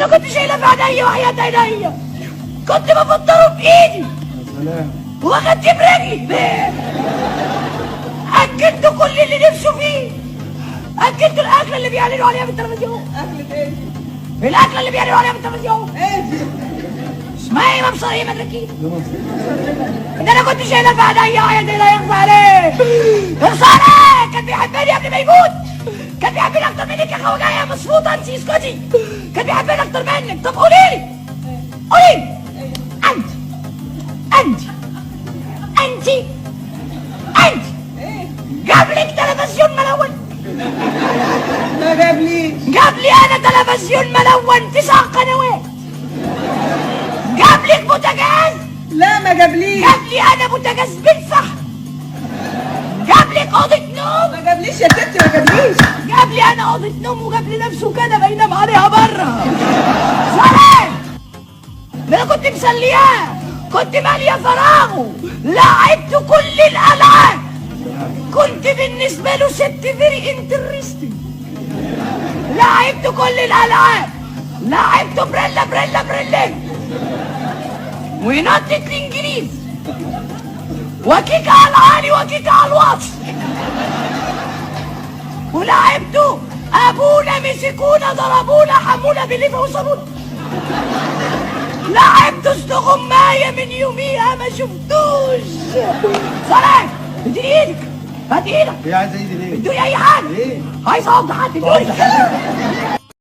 انا كنت شايله في عينيا وحياة عينيا، كنت بفطره بايدي يا سلام. واخدت برجلي، اكلته كل اللي نفسه فيه، اكلته الاكلة اللي بيعلنوا عليها في التلفزيون. اكلة ايه؟ الاكلة اللي بيعلنوا عليها في التلفزيون ايه دي؟ اسمها ايه؟ مبصر ايه؟ مدركين ان انا كنت شايله في عينيا وحياة عينيا. يخفى عليه، يخفى عليه. كان بيحبني قبل ما يموت، كان بيحبني اكتر منك يا خواجه يا مصفوطه انت، اسكتي. كان بيحبني اكتر منك. طب قولي لي، قولي لي انت انت انت انت ايه؟ جاب لك تلفزيون ملون؟ ما جابليش. جاب لي انا تلفزيون ملون 9 قنوات. جاب لك بوتاجاز؟ لا ما جابليش. جاب لي انا بوتاجاز بالفحم. جاب لك اوضة نوم؟ ما جابليش يا ستي، ما جابليش. جاب لي انا اوضة نوم وجاب لي نفسه كنبة ينام عليها بره. سلام. ده انا كنت مسلياه، كنت ماليه فراغه، لعبت كل الالعاب، كنت بالنسبة له ست very interesting. لعبت كل الالعاب، لعبت بريلا بريلا بريلا ونطت الانجليز وكيكه على العالي وكيكه على الوطي، ولعبته ابونا مسكونا ضربونا حمونا بليفه وصابونه. لعبت استغمايه من يوميها ما شفتوش. سلام. اديني ايدك، هات ايدك. ايه عايزه ايدي ليه؟ ادوني اي حاجة. ليه؟ عايز اقعد حد ادوني.